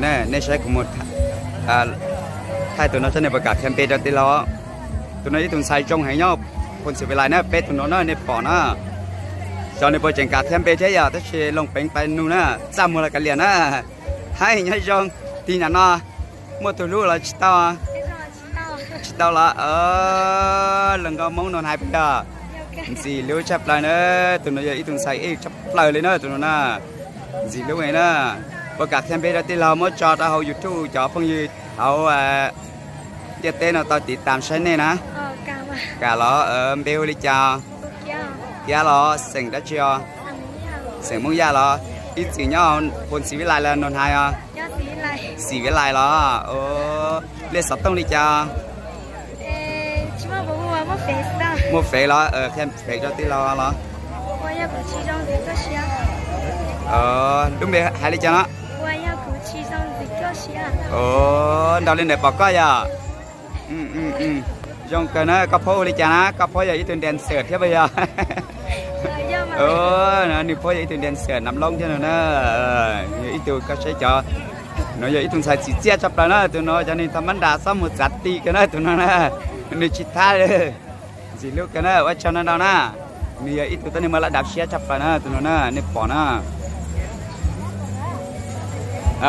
Nej saib kuv mus thaij tus no saib nws puas kam qhia npe rau tij laug. Tus no ib tug ntxhais zoo heev nyob Phoos Xwm Vis Lais na, peb tus no na nej pom na. Xyov nws puas tseem kam qhia npe thiab yom, tab sis Loos Peev Pais Nus na, txaj muag los kav liam na. Haib, nyob zoo, tig nram no muaj tus hlub los tsis tau? Tsis tau los. Hluas nkauj Hmoob Nus Hais puas yog? Ntxim hlub tshaj plaws na. Tus no yog ib tug ntxhais ej tshaj plaws li na tus no na. Ntxim hlub na. Puas kam qhia npe rau tij laug muab tso rau hauv YouTube cov phooj ywg hauv ntiaj teb no tau tiv tam saib nej na? Kam los. Npe hu li cas? Kiab los? Xeem dab tsi os? Xeem Hmoob Yaj los? Ib txwm nyob Phoos Xwm Vis Lais los Nus Hais os? Xwm Vis Lais los? Lej xov tooj li cas? Muaj fev los? Qhia fev rau tij laug los? Lub npe hais li cas no? Ntaus li ntawm pom koj yog? Zoo kawg na. Koj phob hu li cas na? Koj phob yog ib tug dancer thiab puas yog? Nws phob yog ib tug dancer nam loob thiab no na. Yog ib tug, koj saib cov, no yog ib tug ntxhais txim txiaj tshaj plaws na tus no, cov neeg tha mab nras xob mus txav ti kawg na tus no na. Nws tsis thab li. Ntxim hlub kawg na, ua tsaug ntau ntau na. Nws yog ib tug tuab neeg muaj lab dav siab tshaj plaws na tus no na, nej pom na.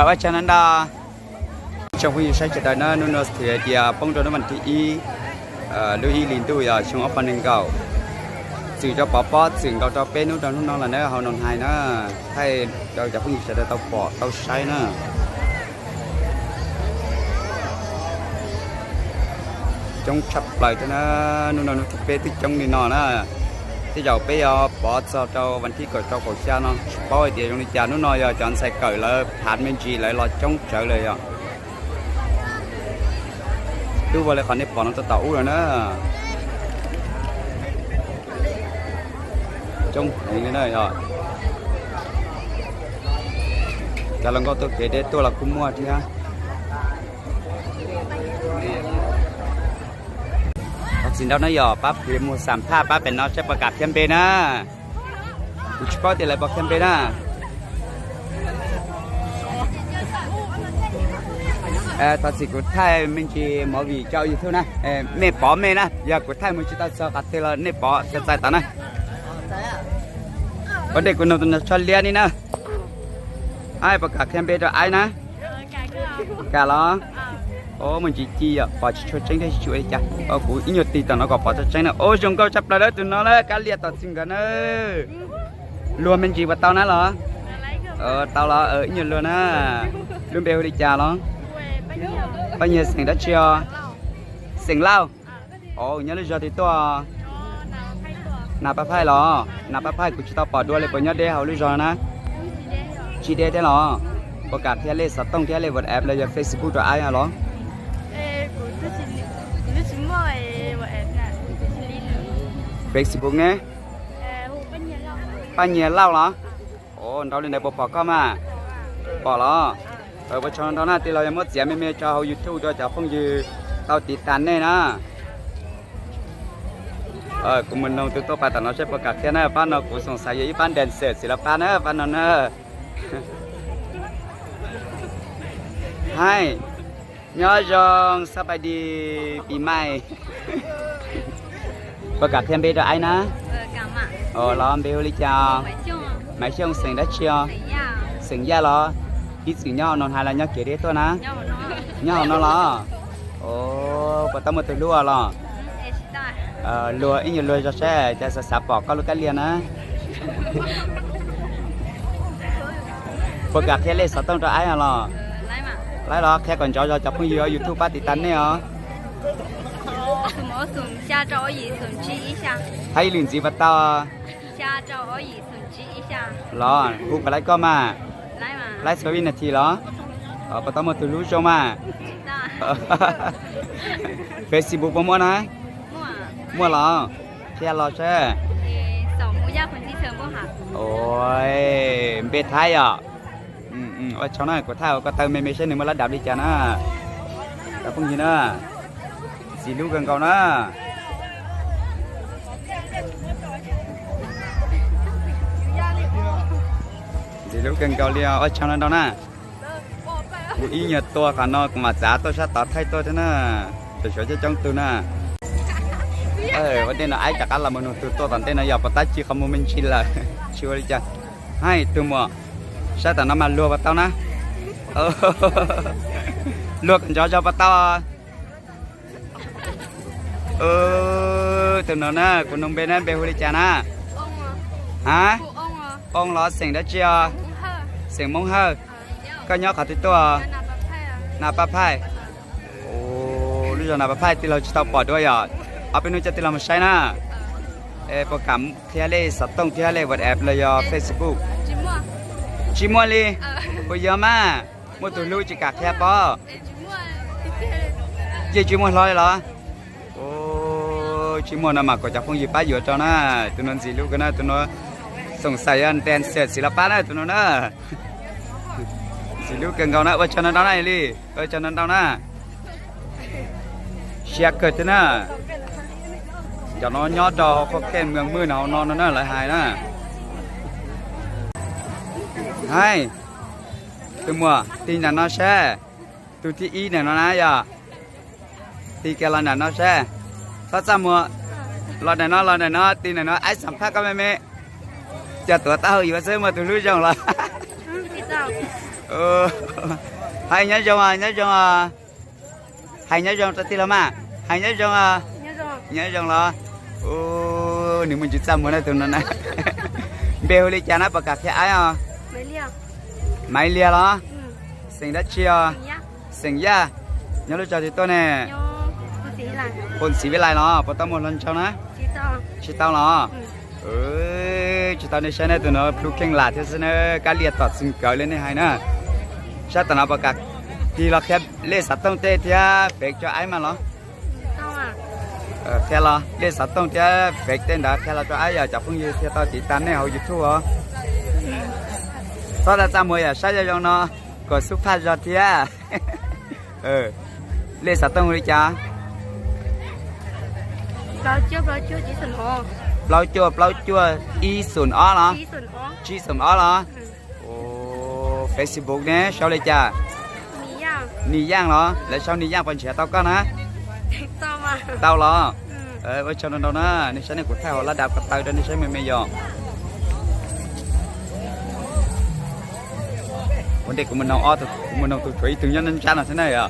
Ua tsaug ntau ntau. Tsoom phooj ywg saib sawv daws na, hnub no thwm hais tias poob rau hnub vas thib ib lub ib hlis ntuj yog xyoo ob phav nees nkaum. Txwm rau Pov pob txwm nkaus rau peb hnub rau hnub no lawm na, hauv Nus Hais na. Thaij rau cov phooj ywg sawv daws tau pom tau saib na. Coob tshaj plaws thiab na, hnub no hnub thib peb twb coob li no na. Tej zaum peb yuav pov txog rau vas thib kaum rau kaum xya no tsis paub hais tias zoo li cas. Hnub no yog cov ntxhais kawm lawv phav me ntsis lawv los coob tsawv lawm yog. Twb ua li qhov nej pom no rau tom ub lawm na. Coob heev li na yog. Cov hluas nkauj tuaj kev deb tuaj los kuj muaj thiab. Thov txim ntau na yog, pab plis mus xam phaj pab pem no saib puas kam qhia npe na. Kuv tsis paub tias lawv puas qhia npe na. Thov txim kuv thaij me ntsis movie rau YouTube na. Mej pov mej na, yog kuv thaij mus tsis tau txog qhov twg los nej pov txhais txhais tod na. Ua ntej kuv nug tus no tso liab ni na. Aib, puas kam qhia npe rau aib na? Kam los? Muaj ntsis ci yom, pom tsis tshua tseeb thiab tsis ua li cas. Kuv ib nyuag tig tom no kom pom tshua tseeb na. Ua zoo nkauj tshaj plaws lawm tus no na, kab lias tom txwm nkawd na. Luag me ntsis puas tau na los? Tau los, ib nyuag luag na. Lub npe hu li cas los? Paj Nyiag. Xeem dab tsi os? Xeem Lauj. Os, nyob lub zos twg tuaj? Nas Paj Phaij los? Nas Paj Phaij kuv tsis tau pom dua li, puas nyob deb hauv lub zos na? Tsis deb thiab los? Puas kam qhia lej xov tooj thiab lej WhatsApp los yog Facebook rau aib los? Facebook ne? Paj Nyiag Lauj los? Os, nrau li ntawd puas pom koj mas? Pom los? Ua tsaug ntau na, tij laug yuav muab txiav me me tso hauv YouTube rau cov phooj ywg tau tiv tas nej na. Kuv mus noog tus tuaj pab tom no seb puas kam qhia na, pab no kuv xoom xaiv yog ib pab dancer xim los pab na, pab no na. Haib, nyob zoo, xab pais dis pis mais. Puas kam qhia npe rau aib na? Los npe hu li cas? Maiv Xyooj, xeem dab tsi os? Xeem Yaj los? Ib txwm nyob hauv no hais los nyob kev deb tuaj na? Nyob hauv no los? Puas tau muaj tus hlub los? Luag ib nyuag luag zog seb cas xav xav pom koj lub kab lias na. Puas kam qhia lej xov tooj rau aib os los? Laib los qhia kom ntsov zog cov phooj ywg YouTube pab tiv tas nej os. Hais ib lwm ntxiv puas tau? Los hu puas laib koj mas? Laib txhua vib nas this los? Puas tau muaj tus hlub zoo mas? Facebook puas muaj na? Muaj los? Qhia los seb. Npe Thaib yom? Ua tsaug na, kuv thaij ua ko taw me me seb nws muaj lab dab li cas na. Cov phooj ywg na, ntxim hlub kawg nkaus na. Ntxim hlub kawg nkaus li os, ua tsaug ntau ntau na. Kuv ib nyuag tua qhov no kuv mam txav tuaj sab tod thaij tuaj thiab na. Tseem suav coob coob tug na. Ua ntej no aib rov qab los mus nug tug tuaj tom ntej no yog puas tab tsis qhov muag me ntsis lawm. Tsis ua li cas. Hais tug muam, sab tom no mas luag puas tau na? Luag kom ntsov zog puas tau? Tus no na, kuv nug npe na, npe hu li cas na? Ha? Oo los, xeem dab tsi os? Xeem Moob Hawj. Koj nyob qhov twg tuaj? Na Paj Phaij. Lub zos Na Paj Phaij tij laug tsis tau pom dua yom? Ob peb hnub coj tij laug mus saib na. Puas kam qhia lej xov tooj thiab lej WhatsApp los yog Facebook? Tsis muaj li. Puas yog mas? Muaj tus hlub tsis kam qhia pob. Yeej tsis muaj hlo li los? Tsis muaj no mas kom cov phooj ywg pab yuav rau na. Tus no ntxim hlub kawg na, tus no xoom xaim yog ntes xiam xim los pab na tus no na. Ntxim hlub kawg nkaus na, ua tsaug ntau ntau na li, ua tsaug ntau ntau na. Siab kawg thiab na. Cov no nyob rau hauv qhov keej mees mwj no hauv no no na lawv hais na. Hais, tus muam tig nram no seb, tus thib ib nram no na yog. Tig kiag los nram no seb. Txhob txaj muag, los nram no, los nram no, tig nram no aib xam phaj koj me me. Cov tuav taub hau yuav xwb muaj tus hlub zoo los? Hais nyob zoo, nyob zoo. Hais nyob zoo rau tij laug mas. Hais nyob zoo. Nyob zoo los? Nws muaj ntsis txaj muag na tus no na. Npe hu li cas na, puas kam qhia aib os? Maiv Liag los? Xeem dab tsi os? Xeem Yaj. Nyob lub zos twg tuaj ne? Phoos Xiv Vij Lais los? Puas tau muaj hluas nraug na? Tsis tau los? Tsis tau, nej saib na, tus no plhu kheej lam thiab xwb na, kab lias tom txwv nkawd li nej hais na. Sab tom no puas kam tig los qhia lej xov tooj tej thiab Fev rau aib mas los? Qhia los lej xov tooj thiab Fev tej ntawd qhia los rau aib, yog cov phooj ywg thiaj tau tiv tas nej hauv YouTube os. Txhob txaj muag yom, saib zoo zoo no kom xub phaj zog thiab. Lej xov tooj hu li cas? Plaub cuaj plaub cuaj ib xoom ob los? Tsib xoom ob los? Facebook ne sau li cas? Nis Yaaj los? Lawv sau Nis Yaaj puas nrhiav tau koj na? Tau los? Ua tsaug ntau ntau na, nej saib nej, kuv thaij hauv lab dav ko taw rau nej saib me me yom. Ua ntej kuv mus noog ob tug, kuv mus noog tus tshuav ib tug nyob ntsab no xwb na yom.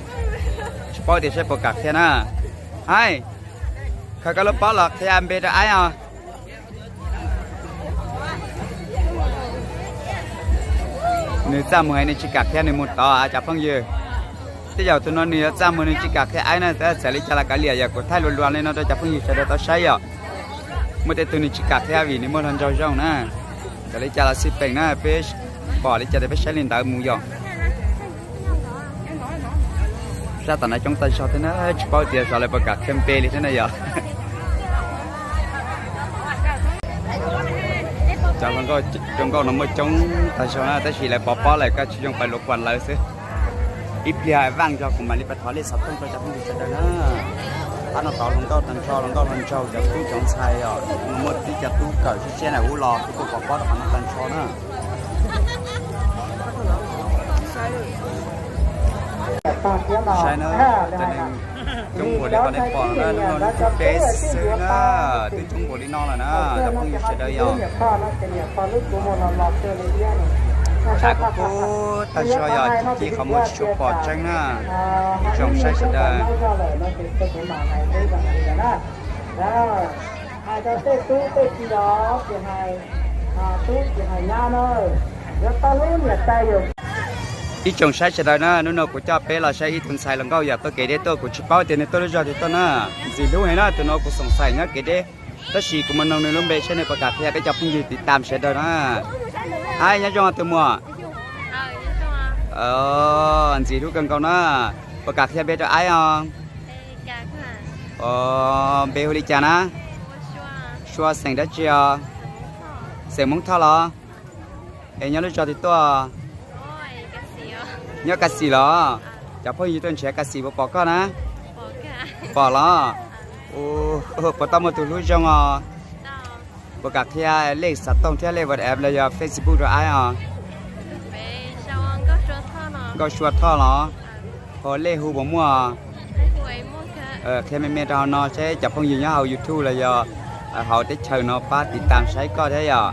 Tsis paub tias saib puas kam qhia na. Hais, khaws koj lub pob los qhia npe rau aib os. Nws txaj muag heev, nws tsis kam qhia nws mus tod cov phooj ywg. Tej zaum tus no nws yuav txaj muag nws tsis kam qhia aib na, txawm li cas los kav liam, yog kuv thaij luag luag li no rau cov phooj ywg sawv daws tau saib yom. Muaj tej tug nws tsis kam qhia vim nws muaj hluas nraug zoo na. Txawm li cas los xij peem na, peb pom li cas ces peb saib li ntawd mus yom. Sab tom no coob tag zog thiab na, tsis paub tias zov lawv puas kam qhia npe li thiab na yom. Cov hluas nkauj zoo nkauj no muaj coob tag zog na, tab sis lawv pov pob lawm, koj tsis zoo pais luav kuas lawv xwb. Ib pliag vaaj zog kuv mam li pais thov lej xov tooj rau cov phooj ywg sawv daws na. Qab no tod hluas nkauj tag nrho, hluas nkauj hluas nraug, cov tub cov ntxhais os, muaj tib co tub kawm siab siab na, ub los kuj tuaj pov pob rau qhov no tag nrho na. Saib na, cov neeg coob npaum li qhov nej pom no na, hnub no lub kub deb xwb na, twb coob npaum li no lawm na, cov phooj ywg sawv daws yog. Tshav kub kub tag zog yog ci qhov muag tsis tshua pom tseeb na. Ib tsoom saib sawv daws. Ib tsoom saib sawv daws na, hnub no kuv coj peb los saib ib tug ntxhais hluas nkauj yog tuaj kev deb tuaj, kuv tsis paub tias nws tuaj lub zog twg tuaj na. Ntxim hlub heev na, tus no kuv xoom xaim nyob kev deb, tab sis kuv mus noog nws lub npe saib nws puas kam qhia peb cov phooj ywg tiv tam sawv daws na. Hais nyob zoo tus muam. Ntxim hlub kawg nkaus na. Puas kam qhia npe rau aib os? Npe hu li cas na? Sua, xeem dab tsi os? Xeem Hmoob Thoj los? Es nyob lub zos twg tuaj? Nyob Kas Xim los? Cov phooj ywg tuaj nrhiav Kas Xim puas pom koj na? Pom los? Puas tau muaj tus hlub zoo os? Puas kam qhia lej xov tooj thiab lej WhatsApp los yog Facebook rau aib os? Nkauj Sua Thoj los? Ho lej hu puas muaj? Qhia me me rau hauv no seb cov phooj ywg nyob hauv YouTube los yog hauv teb chaws no pab tiv tam saib koj thiab yom.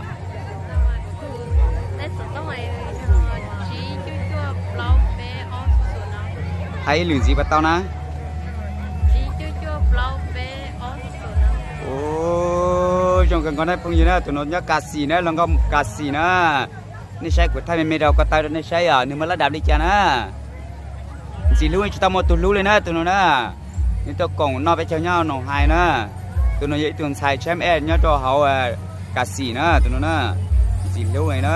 Hais ib lwm ntxiv puas tau na? Zoo kawg nkaus na phooj ywg na, tus no nyob Kas Xis na, hluas nkauj Kas Xis na. Nej saib kuv thaij me me rau ko taw rau nej saib os, nws muaj lab dab li cas na. Ntxim hlub tsis tau muaj tus hlub li na tus no na. Nws tuaj koom noj peb caug nyob Noom Hais na. Tus no yog ib tug ntxhais chef nyob rau hauv Kas Xis na tus no na. Ntxim hlub na.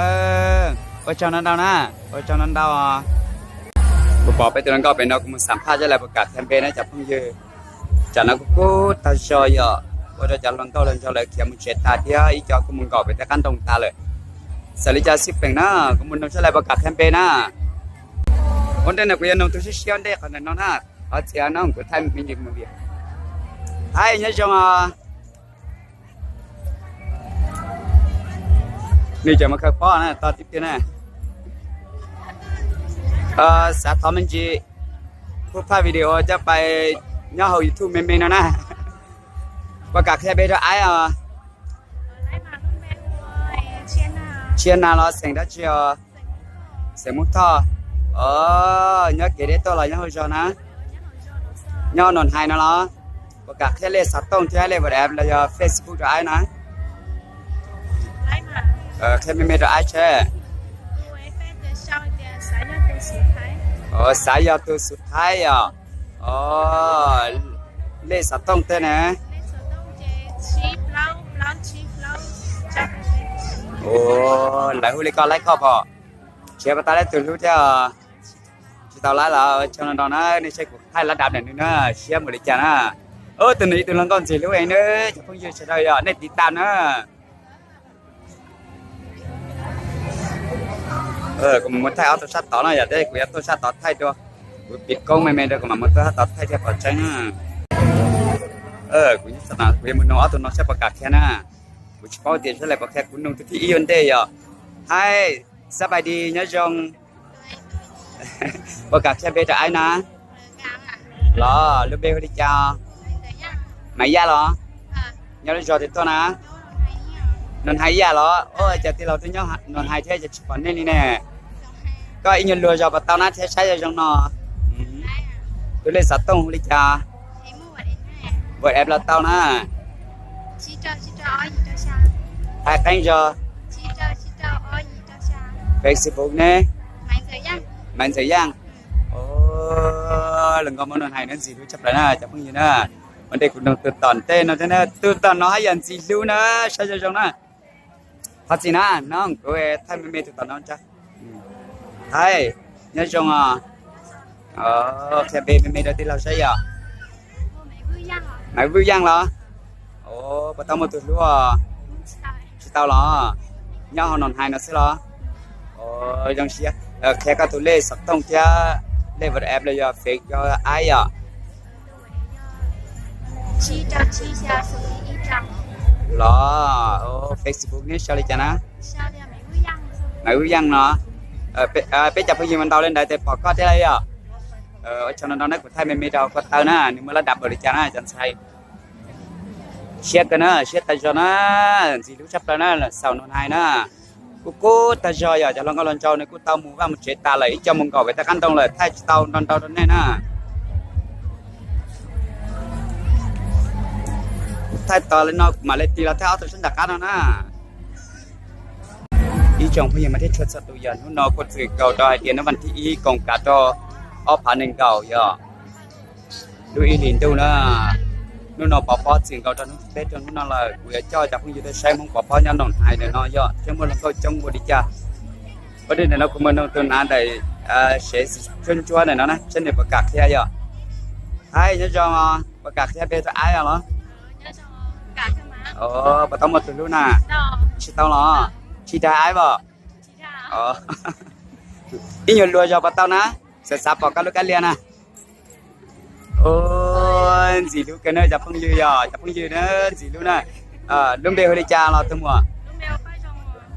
Ua tsaug ntau ntau na. Ua tsaug ntau ntau. Kuv pom peb tus hluas nkauj pem no kuv mus xam phaj seb lawv puas kam qhia npe na cov phooj ywg. Tsam no kuj kub tag zog yom, ua rau cov hluas nkauj hluas nraug lawv khiav mus tsev tas thiab ib co kuj mus nkaum pem tej qab ntoo tas lawm. Xav li cas xij peem na, kuv mus noog seb lawv puas kam qhia npe na. Ua ntej no kuv yuav noog tus siab siab ua ntej qhov ntawm no na, qhov txiv no kuv thaij me ntsis mus li. Hais nyob zoo os. Nws cov mus khaws pob na, to tib pliag na. Xav thov me ntsis, kuv phaj video coj pais nyob hauv YouTube me me no na. Puas kam qhia npe rau aib os? Tshia Nas los xeem dab tsi os? Xeem Hmoob Thoj. Nyob kev deb tuaj los nyob hauv zos na? Nyob Noom Hais no los? Puas kam qhia lej xov tooj thiab lej WhatsApp los yog Facebook rau aib na? Qhia me me rau aib seb. Xav yog tus xub thaib os. Lej xov tooj tej na? Lawv hu li koj laib koj pom. Tsis paub tau leej twg hlub thiab. Tsis tau laib los tso no no na, nej saib kuv thaij lab dab ntawm nws na, siab npaum li cas na. Tus nws ib tug hluas nkauj ntxim hlub heev na, cov phooj ywg sawv daws yog nej tiv tam na. Kuv mus thaij ob tug sab tod no, yog tias kuv yuav tuaj sab tod thaij dua, kuv piv koob me me rau kuv mam mus tuaj sab tod thaij thiaj pom tseeb na. Kuv, kuv yuav mus noog ob tug no saib puas kam qhia na. Kuv tsis paub tias sab lawv puas qhia, kuv noog tus thib ib ua ntej yog. Hais, xab pais dis, nyob zoo. Puas kam qhia npe rau aib na? Los lub npe hu li cas? Maiv Yaj los? Nyob lub zos twg tuaj na? Noom Hais Yaj los? Ua cas tij laug twb nyob Noom Hais thiab cas tsis pom nej li ne? Koj ib nyuag luag zos puas tau na thiab saib zoo zoo no. Tus lej xov tooj hu li cas? WhatsApp los tau na. Hais qeeb zog. Facebook ne? Maiv Ntxawm Yaj. Lawv nkauj Hmoob Noom Hais no ntxim hlub tshaj plaws na cov phooj ywg na. Ua ntej kuv noog tus tom ntej no thiab na, tus tom no haj yam ntxim hlub na, saib zoo zoo na. Thov txim na, no kuv thaij me me tus tom no tso. Hais, nyob zoo os. Qhia npe me me rau tij laug saib yom. Maiv Vwj Yaj los? Puas tau muaj tus hlub os? Tsis tau los? Nyob hauv Noom Hais no xwb los? Zoo siab. Qhia koj tus lej xov tooj thiab lej WhatsApp los yog Face rau aib yom. Los, Facebook neb sau li cas na? Maiv Vwj Yaj no. Peb cov phooj ywg mas ntaus li ntawd tes pom koj thiab lawm yom. Ua tsaug ntau ntau na, kuv thaij me me rau ko taw na, nws muaj lab dab npaum li cas na cov ntxhais. Siab kawg na, siab tag zog na, ntxim hlub tshaj plaws na, xaus Noom Hais na. Kuj kub tag zog yom, cov hluas nkauj hluas nraug nws kuj tau mus vaj mus tsev tas lawm, ib co mus nkaum pem tej qab ntoo lawm, thaij tsis tau ntau ntau rau nej na. Thaij tos li no kuv mam li tig los thaij ob tug sab nram qab no na. Ib tsoom phooj ywg mas thiab tshua txhua tus, yog hnub no kuj txwm nkaus rau hais tias hnub vas thib ib koom kav rau ob phav nees nkaum yog lub ib hlis ntuj na. Hnub no pov pob txwm nkaus rau hnub thib peb rau hnub no lawm, kuv yuav coj cov phooj ywg tuaj saib Hmoob pov pob nyob Noom Hais ntawm no yog thiab muaj hluas nkauj coob ua li cas. Ua ntej ntawm no kuv mus noog tus nav ntawm sev tshuab ntsuab ntawm no na, saib nws puas kam qhia yom. Hais nyob zoo, puas kam qhia npe rau aib os los? Puas tau muaj tus hlub na? Tsis tau los? Tsis dag aib os. Ib nyuag luag zog puas tau na? Xav xav pom koj lub kab lia na. Ntxim hlub kawg na cov phooj ywg, yog cov phooj ywg na, ntxim hlub na. Lub npe hu li cas los tus muam?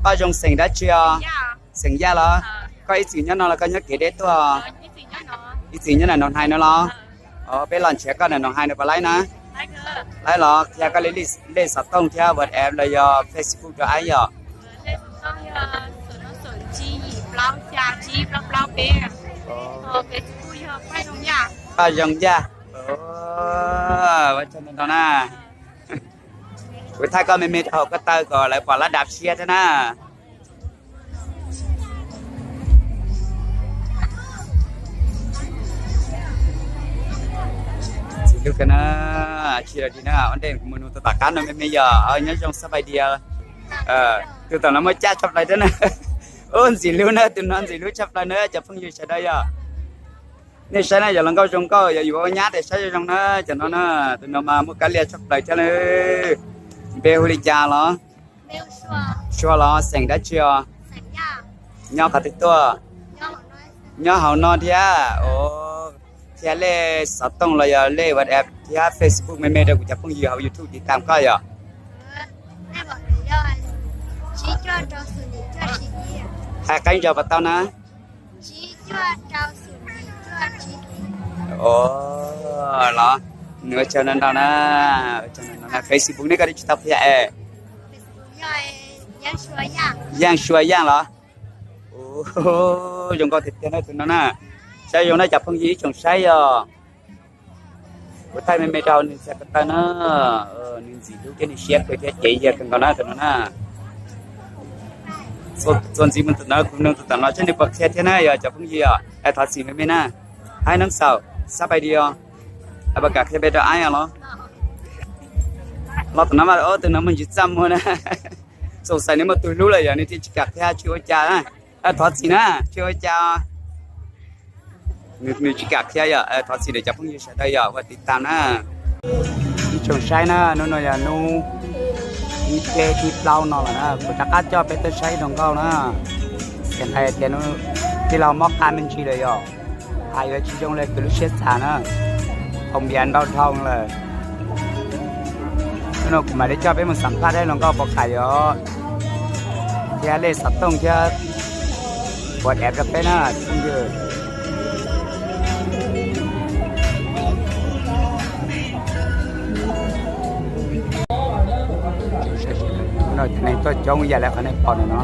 Paj Zoo xeem dab tsi os? Xeem Yaj los? Koj ib txwm nyob no los koj nyob kev deb tuaj? Ib txwm nyob ntawm Noo Hais no los? Peb los nrhiav koj ntawm Noo Hais no puas laib na? Laib los qhia koj li lej xov tooj thiab WhatsApp los yog Facebook rau aib yom? Paj Zoo Yaj. Ua tsaug ntau ntau na. Kuv thaij koj me me rau hauv ko taw kom lawv pom lab dav siab thiab na. Txiv hlub kawg na, tsis los dig na, ua ntej kuv mus nug tus tom qab no me me yog nyob zoo xab pais dias. Tus tom no muaj caj tshaj plaws thiab na. Ub, ntxim hlub na, tus no ntxim hlub tshaj plaws na cov phooj ywg sawv daws yom. Nej saib na, yog hluas nkauj zoo nkauj, yog yuav ua nyab tes saib zoo zoo na, cov no na, tus no mas muaj kab lia tshaj plaws thiab na. Npe hu li cas los? Sua los, xeem dab tsi os? Nyob qhov twg tuaj? Nyob hauv no thiab. Qhia lej xov tooj los yog lej WhatsApp thiab Facebook me me rau kuv cov phooj ywg hauv YouTube tiv tam koj yom. Hais qeeb zog puas tau na? Los, nws ua tsaug ntau ntau na. Facebook nej koj twb tsis tau qhia es. Yeej Sua Yeej los? Zoo nkauj tiag tiag na tus no na. Saib zoo na cov phooj ywg ib tsoom saib yog. Kuv thaij me me rau nws txhais ko taw na. Nws ntxim hlub thiab nws siab kawg thiab cev yag kawg nkaus na tus no na. Txuas ntxiv mus tus no, kuv nug tus tom no seb nws puas qhia thiab na yog cov phooj ywg os. Thov txim me me na. Hais neeb xaum, xab pais dias. Puas kam qhia npe rau aib os los? Los tom no mas tus no muaj ntsis txaj muag na. Xoom xais nws muaj tus hlub lawm yog nws thiaj tsis kam qhia tsis ua cas na. Thov txim na tsis ua cas. Nws tsis kam qhia yom, thov txim rau cov phooj ywg sawv daws yom uas tiv tam na. Ib tsoom saib na, hnub no yog hnub ib peb thib plaub no lawm na, kuv rov qab coj peb tuaj saib hluas nkauj na. Ces nqe tias tij laug mob qa me ntsis lawm yom, hais yuav tsis zoo li kuv lub siab xav na. Thaum npias ntau dhau lawm. Hnub no kuv mam li coj peb mus xam phaj saib hluas nkauj puas kam yom, thiab lej xov tooj thiab WhatsApp rau peb na phooj ywg. Hnub no cov neeg tuaj coob ib yam li qhov nej pom ntawm no.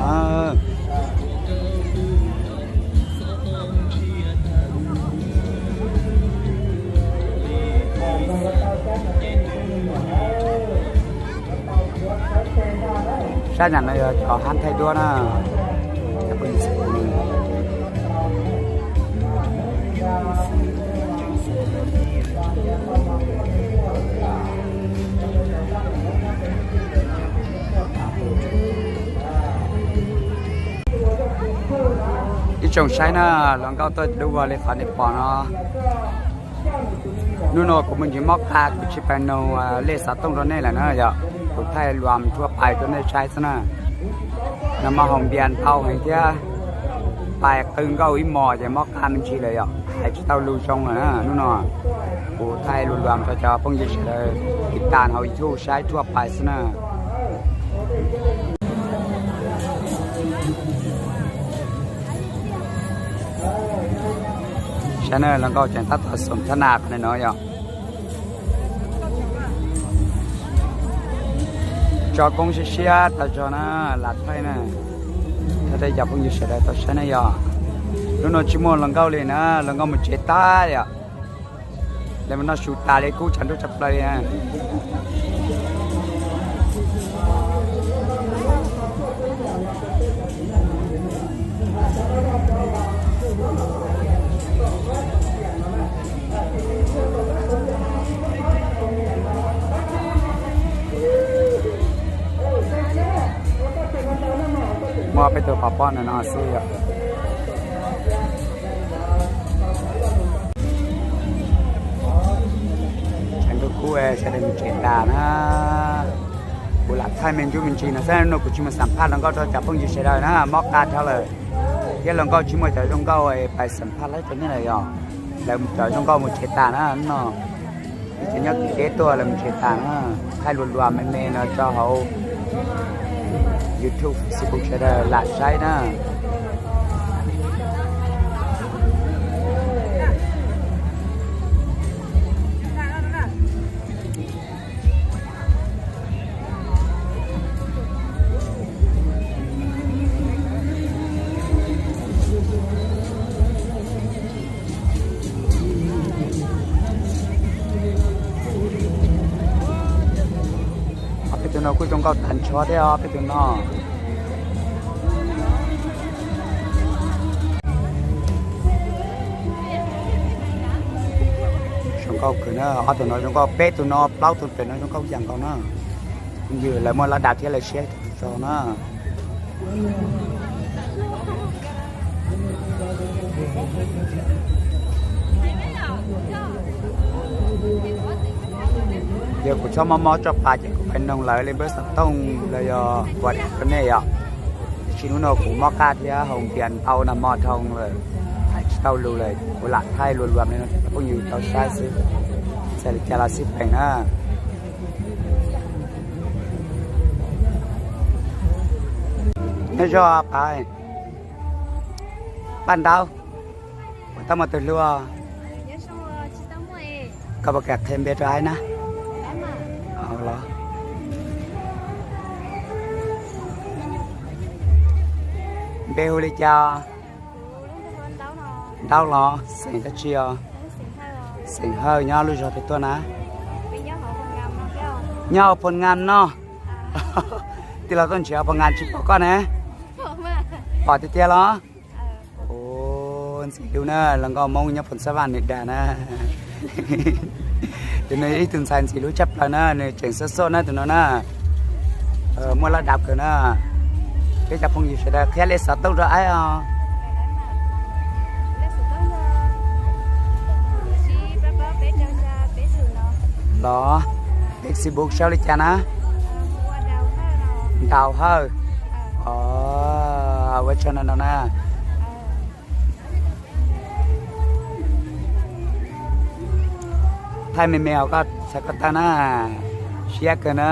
Sab nram no yog cov hab thaij duab na. Ib tsoom saib na, hluas nkauj tuaj dub vog li qhov nej pom no. Hnub no kuv me ntsis mob qa, kuv tsis pais nug lej xov tooj rau nej lawm na yom, kuv thaij luam rhuaj pais rau nej saib xwb na. Nag hmo haus npias ntau heev thiab pais qw nkauj ib hmos ces mob qa me ntsis lawm yom, hais tsis tau lus zoo lawm na. Hnub no kuv thaij lus luam rau cov phooj ywg sawv daws tiv tam hauv YouTube saib rhuaj pais xwb na. Saib na, hluas nkauj tseem tab tom xoom thab nas qhov no yom. Tso koob siab siab tau tso na, lam thaij na. Thaij rau cov phooj ywg sawv daws tau saib na yom. Hnub no tsis muaj hluas nkauj li na, hluas nkauj mus tsev tag yom. Lawv mus noj su tas li kub tshav ntuj tshaj plaws li na. Muaj peb tug pov pob ntawm no xwb yom. Tshav ntuj kub sawv daws mus tsev tas na. Kuv lam thaij me ntsuj me ntsis no xwb, no kuv tsis mus xam phaj hluas nkauj rau cov phooj ywg sawv daws na, mob qa dhau lawm. Thiab hluas nkauj tsis muaj cov zoo nkauj pais xam phaj laib rau nej lawm yom. Lawv cov zoo nkauj mus tsev tas na no. Ib txwm nyob kev deb tuaj lawv mus tsev tas na. Thaij lus luam me me no rau hauv YouTube, Facebook sawv daws lam saib na. No kuj zoo nkauj tag nrho thiab os peb tus no. Zoo nkauj kawg na, ob tug no zoo nkauj, peb tus no, plaub tug pem no zoo nkauj ib yam nkaus na. Phooj ywg lawv muaj lab dav thiab lawv siab tag zog na. Yog kuv txhob mob mob tso pas ces kuv pais noog lawv li npawb xov tooj los yog WhatsApp rau nej yom. Tiam sis hnub no kuv mob qab thiab haus npias ntau nag hmo dhau lawm, hais tsis tau lus lawm, kuv lam thaij lus luam li no rau phooj ywg tau saib xwb. Txawm li cas los xij peem na. Nyob zoo pab, paj ntaub, puas tau muaj tus hlub? Koj puas kam qhia npe rau aib na? Los, npe hu li cas? Ntaub los xeem dab tsi os? Xeem Hawj, nyob lub zog twg tuaj na? Nyob hauv Phoo Ngam no. Tij laug Tooj Ntshiav hauv Phoo Ngam tsis pom koj ne? Pom tiag tiag los? Ua ntxim hlub na, los nkauj Hmoob nyob Phoos Xab Vaj nws dag na. Tus no ib tug ntxhais ntxim hlub tshaj plaws na, nws tseem xoj xoj na tus no na. Muaj lab dav kawg na. Peb cov phooj ywg sawv daws qhia lej xov tooj rau aib os. Los, peb Facebook sau li cas na? Ntaus Hawj. Ua tsaug ntau ntau na. Thaij me me hauv koj txhais ko taw na. Siab kawg na,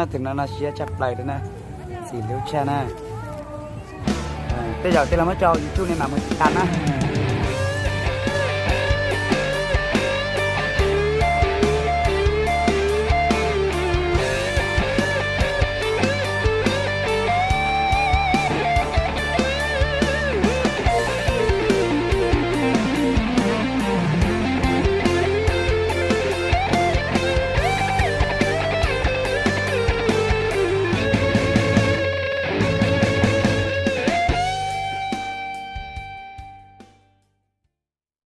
tus no no siab tshaj plaws li na. Ntxim hlub tshaj na. Tej zaum tej laug muab tso YouTube nej mam mus tiv tas na.